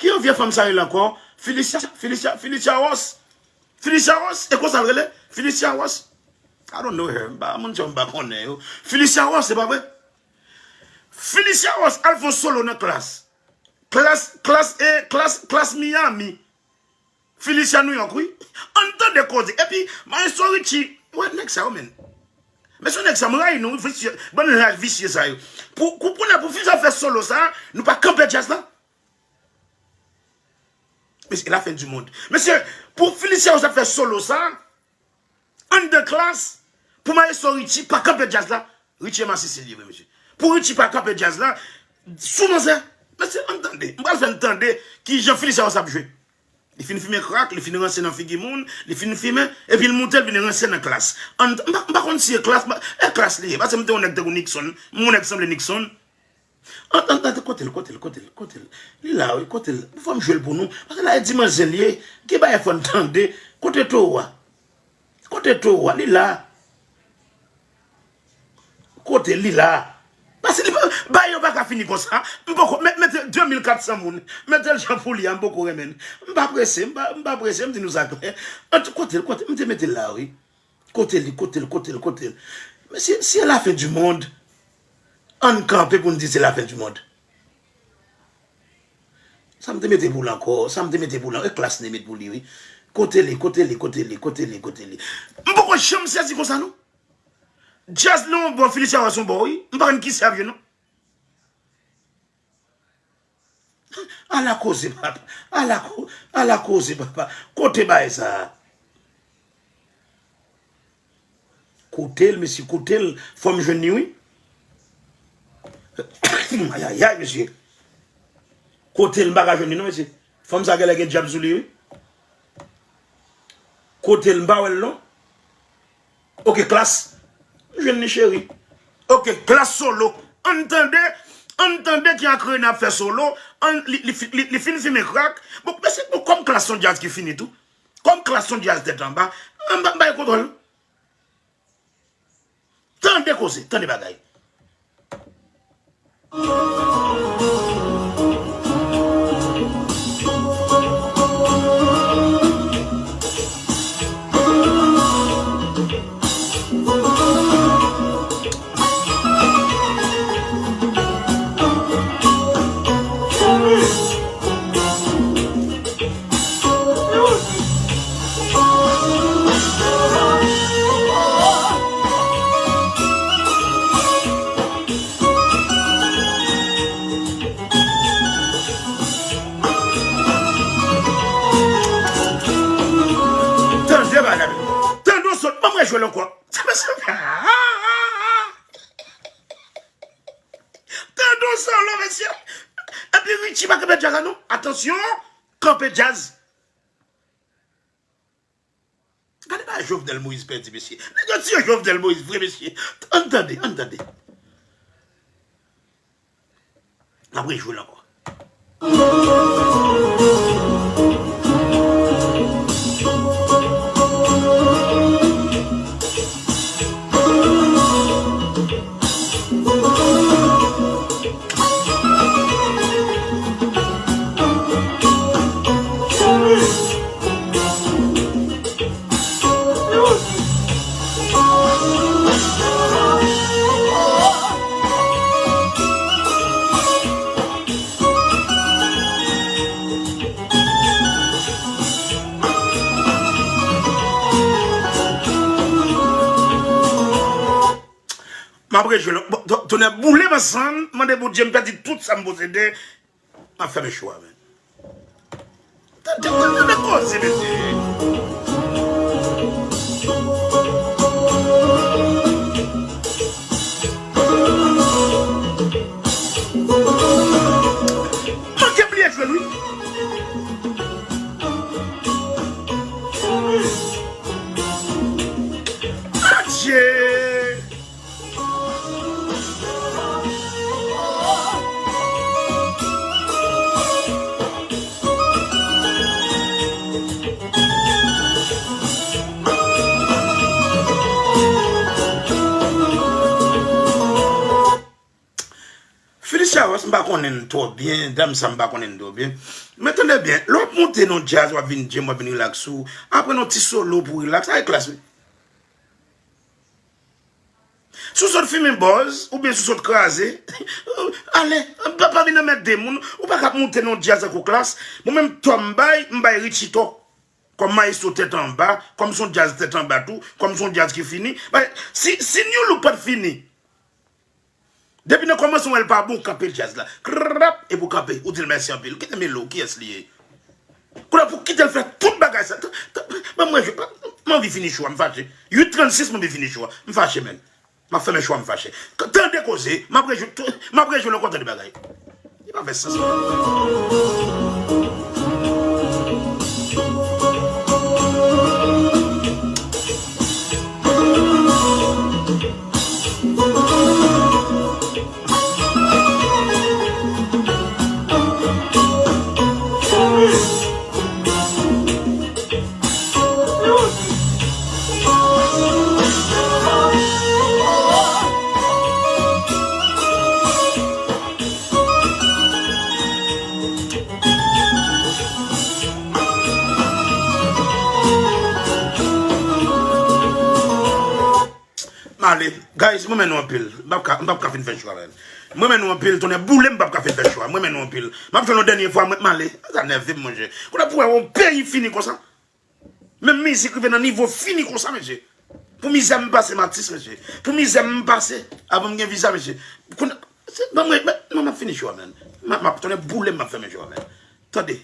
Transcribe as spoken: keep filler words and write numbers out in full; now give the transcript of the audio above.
Ki yon vye fanm sa rele ankò? Felicia, Felicia, Felicia Ross. Felicia Ross, e konsa l rele? Felicia Ross. I don't know her. M pa, moun sa yo m pa konnen yo. Felicia Ross, se pa vre? Felicia Ross al fè yon solo nan Klass. Klass, Klass, e, Klass, Klass Miami. Felicia New York, wi. Ann tande koze. Epi, Maestro Richie, wè nèg sa yo, menn. Mesye, nèg sa, m rayi nou, wi, visye, bann laj visye sa yo. Pou, pou, pou, pou Felicia fè solo sa, nou pa kanpe djaz la. Mesye, la fin du monde. Mesye, pou Felicia Ross ap fè solo sa, Ann de Klass, pou Maestro Richie pa kanpe djaz la. Richie e masisi l ye vre, mesye. Pou Richie pa kanpe djaz la, sou manzè. Mesye, ann tande. M pral fè n tande kijan Felicia Ross ap jwe. Li fin fimen krak, li fin ranse nan figi moun, li fin fimen, epi l moute, l vin ranse nan Klass. Ann, m pa, m pa konn si e Klass, m pa, e Klass li ye. Paske m te yon nèg tankou Nixon, m yon nèg sanble Nixon. An, an, an, kote l, kote l, kote l, kote l. Li la, wi, kote l. Fò m jwe l pou nou. Paske la, e dimanch zen l ye. Gen bagay fò n tande. Kote towo a? Kote towo a? Li la. Kote l, li la. Paske li pa, bagay yo pa ka fini konsa. M poko, met, mete de mil kat san moun. Mete l jan pou li a, m poko renmen l. M pa prese, m pa, m pa prese, m di nou sa klè. An, kote l, kote l, m te mete l la, wi. Kote li, kote l, kote l, kote l? Men se, se la fin du monde. Ann kanpe pou n di se la fin du monde. Sa m te mete pou l ankò, sa m te mete pou l ankò, e Klass ne met pou li, wi. Kote li, kote li, kote li, kote li, kote li? M poko janm sezi konsa, non. Djaz nan yon bò, Felicia Ross yon bò, wi. M pa konn kisa ap jwe, non. Ala koze, papa. Ala ko-, ala koze, papa. Kote bagay sa a? Kote l, mesye, kote l. Fò m jwenn li, wi. Ayayay, mesye. Kote l, m pa ka jwenn li, non, mesye. Fanm sa genlè gen dyab sou li, wi. Kote l, m pa wè l, non. Ok, Klass. M jwenn li, cheri. Ok, Klass solo. Ann tande, ann tande ki Akrena ap fè solo. Ann, li, li, fi- li, li fin fimen krak. Bon, men se bon, kòm Klass se yon djaz ki fini tou. Kòm Klass se yon djaz tèt anba, ann ba, bay kontwòl. Tande koze, tande bagay. Tande bagay. Tande w sot, ban m rejwe l ankò. Tande w solo, mesye. Epi Richie pa kanpe djaz la, non. Atansyon, kanpe djaz. Gade bagay Jovenel Moïse pèdi, mesye. Nèg yo tiye Jovenel Moïse vre, mesye. Ann tande, ann tande. N ap rejwe l ankò. M ap rejwe l. Bon, to- tonnè boule m ansanm, mande Bondye m pèdi tout sa m posede. M ap fèmen show a, men. Tande, tande, tande koze, mesye. Manke bliye jwe l, wi. Adje! Felicia Ross, m pa konnen l twò byen, dam sa m pa konnen l twò byen. Men tande byen, lè w ap monte nan djaz, w ap vin djèm, w ap vin rilaks ou, aprann yon ti solo pou rilaks, sa e klas wi. Si w sot fimen bòz, oubyen si w sot kraze, ale, pa, pa vin anmède moun, ou pa ka ap monte nan djaz tankou klas. Mwen menm tò m bay, m bay Richie tò. Kòm mayestwo tèt anba, kòm se yon djaz tèt anba tou, kòm se yon djaz ki fini. Bay, si, si New Look pa t fini, depi nan kòmansman w wè l pa bon, kanpe djaz la. Krap, epi w kanpe, ou di l mèsi anpil. Kite Melo, kiyès li ye? Kounye a pou kite l fè tout bagay sa. Ban mwen jwe, m anvi fini show a, m fache. Uit trannsis, m anvi fini show a. M fache, menn. M ap fèmen show a, m fache. Tande koze, m ap rejwe, m ap rejwe lè w kontan de bagay. Li pa fè sans. M ale. Guys, mwen renmen nou anpil. M p ap ka, m p ap ka fin fè show a, menn. Mwen renmen nou anpil, tonnè boule m, m p ap ka fin fè show a. Mwen renmen nou anpil. M ap jwenn nou dènye fwa, mwen, m ale. Sa nève m, monchè. Kounye a pou wè yon peyi fini konsa. Menm mizik rive nan nivo fini konsa, mesye. Pou mizè m pase, m atis, mesye. Pou mizè m pase, avan m gen viza, mesye. Kounye a, se, ban mwen, ban, non, m ap fini show a, menn. M ap, m ap, tonnè boule m, m ap fèmen show a, menn. Tande.